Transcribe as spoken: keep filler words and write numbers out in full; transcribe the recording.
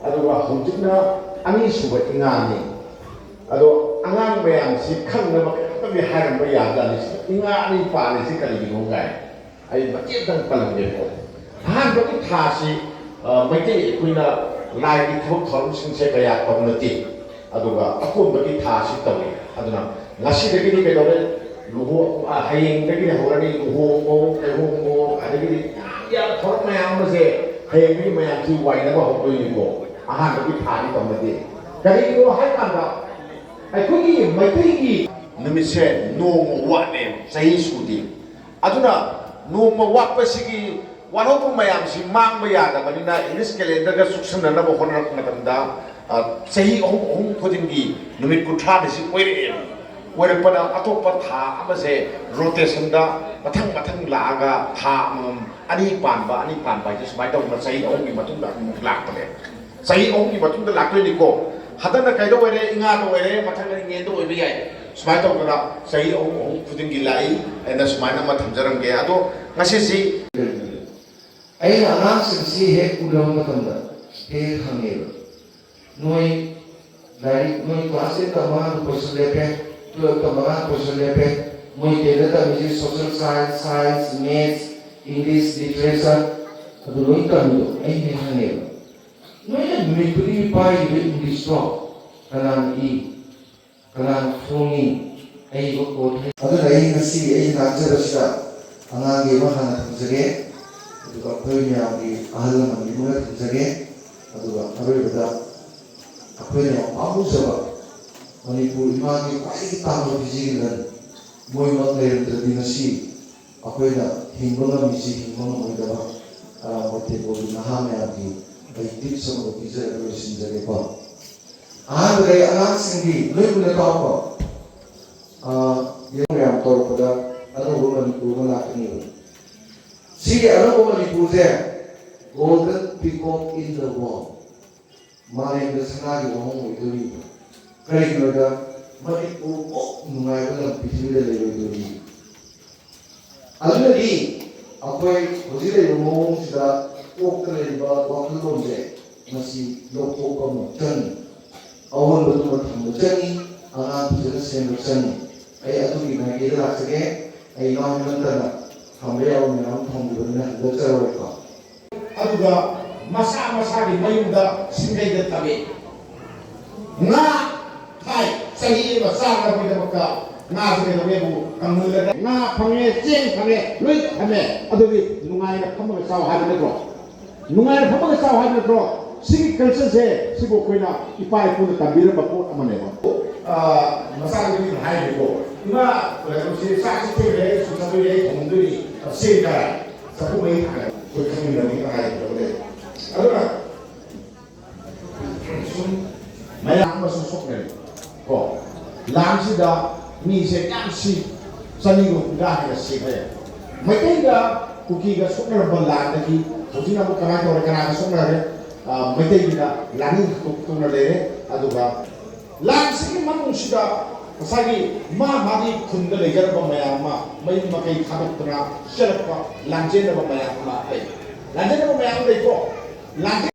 ꯑꯗꯨꯒ ꯍꯧꯖꯤꯛꯅ ꯑꯅꯤꯁꯨꯕ ꯏꯉꯥꯅꯤ꯫ ꯑꯗꯣ ꯑꯉꯥꯡ ꯃꯌꯥꯝꯁꯤ ꯈꯪꯅꯕ ꯀꯩꯅꯣꯝꯇꯗꯤ ꯍꯥꯏꯔꯝꯕ ꯌꯥꯖꯥꯠꯅꯤ꯫ ꯁꯤꯗ ꯏꯉꯥ ꯑꯅꯤ ꯄꯥꯜꯂꯤꯁꯤ ꯀꯔꯤꯒꯤꯅꯣ ꯀꯥꯏ ꯑꯩ ꯃꯇꯦꯛ ꯑꯃꯇꯪ ꯄꯜꯂꯝꯒꯦꯀꯣ꯫ ꯑꯍꯥꯟꯕꯒꯤ ꯊꯥꯁꯤ, ꯑ, ꯃꯩꯇꯩ ꯑꯩꯈꯣꯏꯅ ꯂꯥꯏꯒꯤ ꯊꯕꯛ ꯊꯧꯔꯝꯁꯤꯡꯁꯦ ꯀꯌꯥ ꯇꯧꯅꯗꯦ꯫ ꯑꯗꯨꯒ ꯑꯀꯣꯟꯕꯒꯤ ꯊꯥꯁꯤ ꯇꯧꯏ꯫ ꯑꯗꯨꯅ ꯉꯁꯤꯗꯒꯤꯗꯤ ꯀꯩꯗꯧꯔꯦ? ꯂꯨꯍꯣꯡ-, ꯑ, ꯍꯌꯦꯡꯗꯒꯤ ꯍꯧꯔꯅꯤ꯫ ꯂꯨꯍꯣꯡꯕꯑꯣ, ꯀꯩꯍꯣꯡꯕꯑꯣ, ꯑꯗꯒꯤꯗꯤ ꯌꯥꯝ ꯊꯧꯔꯝ ꯃꯌꯥꯝ ꯑꯃꯁꯦ ꯍꯌꯦꯡꯗꯒꯤ ꯃꯌꯥꯝꯁꯤ ꯋꯥꯏꯅꯕ ꯍꯧꯗꯣꯏꯅꯤꯀꯣ꯫ ꯑꯍꯥꯟꯕꯒꯤ ꯊꯥꯗꯤ ꯇꯧꯅꯗꯦ꯫ ꯀꯔꯤꯒꯤꯅꯣ ꯍꯥꯏꯀꯥꯟꯗ ꯑꯩꯈꯣꯏꯒꯤ ꯃꯩꯇꯩꯒꯤ ꯅꯨꯃꯤꯠꯁꯦ ꯅꯣꯡꯃ ꯋꯥꯠꯂꯦ, ꯆꯍꯤ ꯁꯨꯗꯦ꯫ ꯑꯗꯨꯅ ꯅꯣꯡꯃ ꯋꯥꯠꯄꯁꯤꯒꯤ ꯋꯥꯠꯍꯧꯕ ꯃꯌꯥꯝꯁꯤ ꯃꯥꯡꯕ ꯌꯥꯗꯕꯅꯤꯅ English calendarꯒ ꯆꯨꯁꯟꯅꯅꯕ ꯍꯣꯠꯅꯔꯛꯄ ꯃꯇꯝꯗ, ꯑ, ꯆꯍꯤ ꯑꯍꯨꯝ, ꯑꯍꯨꯝ ꯈꯨꯗꯤꯡꯒꯤ ꯅꯨꯃꯤꯠ ꯀꯨꯟꯊ꯭ꯔꯥꯅꯤꯁꯤ ꯑꯣꯏꯔꯛꯑꯦꯕ꯫ ꯑꯣꯏꯔꯛꯄꯗ ꯑꯇꯣꯞꯄ ꯊꯥ ꯑꯃꯁꯦ rotationꯗ ꯃꯊꯪ ꯃꯊꯪ ꯂꯥꯛꯑꯒ ꯊꯥ ꯑꯃꯃꯝ ꯑꯅꯤ ꯄꯥꯟꯕ, ꯑꯅꯤ ꯄꯥꯟꯕ ꯍꯥꯏꯁꯦ ꯁꯨꯃꯥꯏꯅ ꯇꯧꯗꯅ ꯆꯍꯤ ꯑꯍꯨꯝꯒꯤ ꯃꯇꯨꯡꯗ ꯑꯃꯨꯛ ꯂꯥꯛꯄꯅꯦ꯫ ꯆꯍꯤ ꯑꯍꯨꯝꯒꯤ ꯃꯇꯨꯡꯗ ꯂꯥꯛꯇꯣꯏꯅꯤꯀꯣ꯫ ꯍꯟꯗꯛꯅ ꯀꯩꯗ ꯑꯣꯏꯔꯦ? ꯏꯉꯥꯗ ꯑꯣꯏꯔꯦ, ꯃꯊꯪꯗ ꯏꯉꯦꯟꯗ ꯑꯣꯏꯕ ꯌꯥꯏ꯫ ꯁꯨꯃꯥꯏꯅ ꯇꯧꯗꯅ ꯆꯍꯤ ꯑꯍꯨꯝ, ꯑꯍꯨꯝ ꯈꯨꯗꯤꯡꯒꯤ ꯂꯥꯛꯏ꯫ ꯑꯩꯅ ꯁꯨꯃꯥꯏꯅ ꯑꯃ ꯊꯝꯖꯔꯝꯒꯦ꯫ ꯑꯗꯣ ꯉꯁꯤꯁꯤ ꯑꯩꯅ ꯑꯉꯥꯡꯁꯤꯡꯁꯤ ꯍꯦꯛ ꯎꯅꯕ ꯃꯇꯝꯗ ꯍꯦꯛ ꯍꯦꯛ ꯍꯪꯉꯦꯕ, "ꯅꯣꯏ ꯂꯥꯏꯔꯤꯛ, ꯅꯣꯏ class ten ꯇꯝꯕ ꯑꯉꯥꯡꯗꯨ question ꯂꯦꯞꯄꯦ, twelve ꯇꯝꯕ ꯑꯉꯥꯡ question ꯂꯦꯞꯄꯦ, ꯃꯣꯏ ten ꯇꯝꯃꯤꯁꯤ social science, science, maths, English, literature, ꯑꯗꯨ ꯂꯣꯏ ꯇꯝꯃꯤꯗꯣ?" ꯑꯩꯅ ꯍꯦꯛ ꯍꯪꯉꯦꯕ꯫ "ꯅꯣꯏꯅ ꯅꯨꯃꯤꯠ ꯈꯨꯗꯤꯡꯒꯤ ꯄꯥꯏꯔꯤꯕ Englishꯇꯣ ꯀꯅꯥꯅ ꯏ? ꯀꯅꯥꯅ ꯐꯣꯡꯉꯤ? ꯑꯏꯕ ꯀꯣꯠ ꯍꯩ?" ꯑꯗꯨꯅ ꯑꯩ ꯉꯁꯤ ꯑꯩ ꯉꯥꯡꯖꯕꯁꯤꯗ ꯑꯉꯥꯡꯒꯤ ꯑꯃ ꯍꯥꯟꯅ ꯊꯝꯖꯒꯦ, ꯑꯗꯨꯒ ꯑꯩꯈꯣꯏ ꯃꯌꯥꯝꯒꯤ ꯑꯍꯜ ꯂꯃꯟꯒꯤ ꯑꯃꯒ ꯊꯝꯖꯒꯦ, ꯑꯗꯨꯒ ꯑꯔꯣꯏꯕꯗ ꯑꯩꯈꯣꯏꯅ ꯌꯥꯝ ꯄꯥꯝꯃꯨꯖꯕ ꯃꯅꯤꯄꯨꯔ ꯏꯃꯥꯒꯤ ꯈ꯭ꯋꯥꯏꯗꯒꯤ ꯇꯥꯡꯕ ꯐꯤꯖꯤꯒꯤ ꯂꯟ, ꯃꯣꯏꯃꯛ ꯂꯩꯔꯝꯗ꯭ꯔꯗꯤ ꯉꯁꯤ ꯑꯩꯈꯣꯏꯅ ꯍꯤꯡꯕ ꯉꯝꯃꯤꯁꯤ, ꯍꯤꯡꯕ ꯉꯝꯃꯣꯏꯗꯕ, ꯑꯔꯥꯝꯕ ꯇꯦꯡꯀꯣꯠꯀꯤ ꯅꯍꯥ ꯃꯌꯥꯝꯒꯤ ꯑꯩ tips ꯑꯃ ꯄꯤꯖꯔꯒ ꯂꯣꯏꯁꯤꯟꯖꯒꯦꯀꯣ꯫ ꯑꯍꯥꯟꯕꯗ ꯑꯩ ꯑꯉꯥꯡꯁꯤꯡꯒꯤ ꯂꯣꯏ ꯃꯨꯟꯅ ꯇꯥꯎꯀꯣ꯫ ꯑꯥ, ꯌꯦꯡꯉꯨ, ꯃꯌꯥꯝ ꯇꯧꯔꯛꯄꯗ ꯑꯅꯧꯕ ꯃꯅꯤꯄꯨꯔ ꯑꯃ ꯂꯥꯛꯀꯅꯤꯕ꯫ ꯁꯤꯒꯤ ꯑꯅꯧꯕ ꯃꯅꯤꯄꯨꯔꯁꯦ, golden peacock in the world, ꯃꯥꯂꯦꯝꯗ ꯁꯅꯥꯒꯤ ꯋꯥꯍꯣꯡ ꯑꯣꯏꯗꯣꯔꯤꯕ꯫ ꯀꯔꯤꯒꯤꯅꯣꯗ, ꯃꯅꯤꯄꯨꯔ ꯃꯨꯛ ꯅꯨꯡꯉꯥꯏꯕ ꯂꯝ ꯄ꯭ꯔꯤꯊꯤꯕꯤꯗ ꯂꯩꯔꯣꯏꯗꯣꯔꯤ꯫ ꯑꯗꯨꯅꯗꯤ ꯑꯩꯈꯣꯏ ꯍꯧꯖꯤꯛ ꯂꯩꯔꯤꯕ ꯃꯑꯣꯡꯁꯤꯗ ꯀꯣꯛꯇ ꯂꯩꯔꯤꯕ ꯋꯥꯈꯜꯂꯣꯟꯁꯦ ꯃꯁꯤ ꯂꯧꯊꯣꯛꯄ ꯑꯃ ꯆꯪꯉꯤ꯫ ꯑꯑꯣꯟꯕꯗꯨꯃ ꯊꯝꯕ ꯆꯪꯉꯤ꯫ ꯑꯉꯥꯡ ꯐꯖꯅ ꯁꯦꯝꯕ ꯆꯪꯉꯤ꯫ ꯑꯩ ꯑꯗꯨꯒꯤ ꯃꯥꯏꯀꯩꯗ ꯂꯥꯛꯆꯒꯦ꯫ ꯑꯩ ꯏꯅꯥꯎ ꯅꯠꯇꯅ ꯊꯝꯕ ꯌꯥꯕ ꯃꯌꯥꯝ ꯑꯃ ꯊꯝꯈꯤꯕꯅꯤꯅ ꯍꯟꯗꯣꯛꯆꯔꯔꯣꯏꯀꯣ꯫ ꯑꯗꯨꯒ ꯃꯁꯥ ꯃꯁꯥꯒꯤ ꯃꯌꯨꯝꯗ ꯁꯤꯡꯒꯩꯗ ꯊꯝꯃꯤ꯫ ꯉꯥ ꯊꯥꯏ, ꯆꯍꯤ ꯑꯃ ꯆꯥꯅꯕꯒꯤꯗꯃꯛꯇ ꯉꯥꯁꯦ ꯀꯩꯗꯧꯋꯦꯕꯨ ꯀꯪꯍꯜꯂꯒ ꯉꯥ ꯐꯪꯉꯦ, ꯆꯦꯡ ꯐꯪꯉꯦ, ꯂꯣꯏ ꯊꯝꯃꯦ꯫ ꯑꯗꯨꯗꯤ ꯅꯨꯡꯉꯥꯏꯅ ꯐꯝꯃꯒ ꯆꯥꯎ ꯍꯥꯏꯕ ꯅꯠꯇ꯭ꯔꯣ? ꯅꯨꯡꯉꯥꯏꯅ ꯐꯝꯃꯒ ꯆꯥꯎ ꯍꯥꯏꯕ ꯅꯠꯇ꯭ꯔꯣ? ꯁꯤꯒꯤ ꯀꯜꯆꯔꯁꯦ, ꯁꯤꯕꯨ ꯑꯩꯈꯣꯏꯅ ꯏꯄꯥ ꯏꯄꯨꯅ ꯇꯝꯕꯤꯔꯝꯕ ꯄꯣꯠ ꯑꯃꯅꯦꯕ꯫ ꯑ, ꯃꯆꯥꯅꯨꯄꯤꯅ ꯍꯥꯏꯔꯤꯀꯣ, "ꯏꯃꯥ, ꯀꯩꯅꯣꯁꯤ ꯆꯥꯛꯁꯤ ꯊꯦꯡꯅ ꯑꯩ ꯁꯨꯝ ꯆꯠꯇꯣꯏꯅꯦ, ꯑꯩ ꯊꯣꯡꯗꯣꯏꯅꯤ, ꯆꯦꯡ ꯀꯥꯏ, ꯆꯐꯨ ꯃꯩ ꯊꯥꯡꯒꯠ", ꯑꯩꯈꯣꯏ ꯈꯪꯃꯤꯟꯅꯕꯒꯤ ꯍꯥꯏꯒꯗꯕ ꯂꯩ꯫ ꯑꯗꯨꯅ ꯁꯨꯝ ꯃꯌꯥꯝ ꯑꯃꯁꯨ ꯁꯣꯛꯅꯔꯤ ꯀꯣ꯫ ꯂꯥꯟꯁꯤꯗ ꯃꯤꯁꯦ ꯌꯥꯝ ꯁꯤ, ꯆꯅꯤꯒ ꯍꯨꯝꯐꯨꯇꯔꯥ ꯍꯦꯟꯅ ꯁꯤꯈ꯭ꯔꯦ꯫ ꯃꯩꯇꯩꯒ ꯀꯨꯀꯤꯒ ꯁꯣꯛꯅꯔꯝꯕ ꯂꯥꯟꯗꯒꯤ ꯍꯧꯖꯤꯛꯅ ꯑꯃꯨꯛ ꯀꯃꯥꯏꯅ ꯇꯧꯔꯦ, ꯀꯅꯥꯒ ꯁꯣꯛꯅꯔꯦ? ꯑ, ꯃꯩꯇꯩꯒꯤꯅ ꯂꯥꯟꯃꯤ ꯍꯥꯠꯇꯣꯛꯇꯨꯅ ꯂꯩꯔꯦ꯫ ꯑꯗꯨꯒ ꯂꯥꯟꯁꯤꯒꯤ ꯃꯅꯨꯡꯁꯤꯗ ꯉꯁꯥꯏꯒꯤ ꯃꯥ ꯃꯥꯒꯤ ꯈꯨꯟꯗ ꯂꯩꯖꯔꯝꯕ ꯃꯌꯥꯝ ꯑꯃ ꯃꯌꯨꯝ ꯃꯀꯩ ꯊꯥꯗꯣꯛꯇꯨꯅ ꯆꯦꯜꯂꯛꯄ, ꯂꯥꯟꯖꯦꯟꯅꯕ ꯃꯌꯥꯝ ꯑꯃ ꯂꯩ꯫ ꯂꯥꯟꯖꯦꯟꯅꯕ ꯃꯌꯥꯝ ꯂꯩꯀꯣ꯫ ꯂꯥꯟꯖꯦꯟ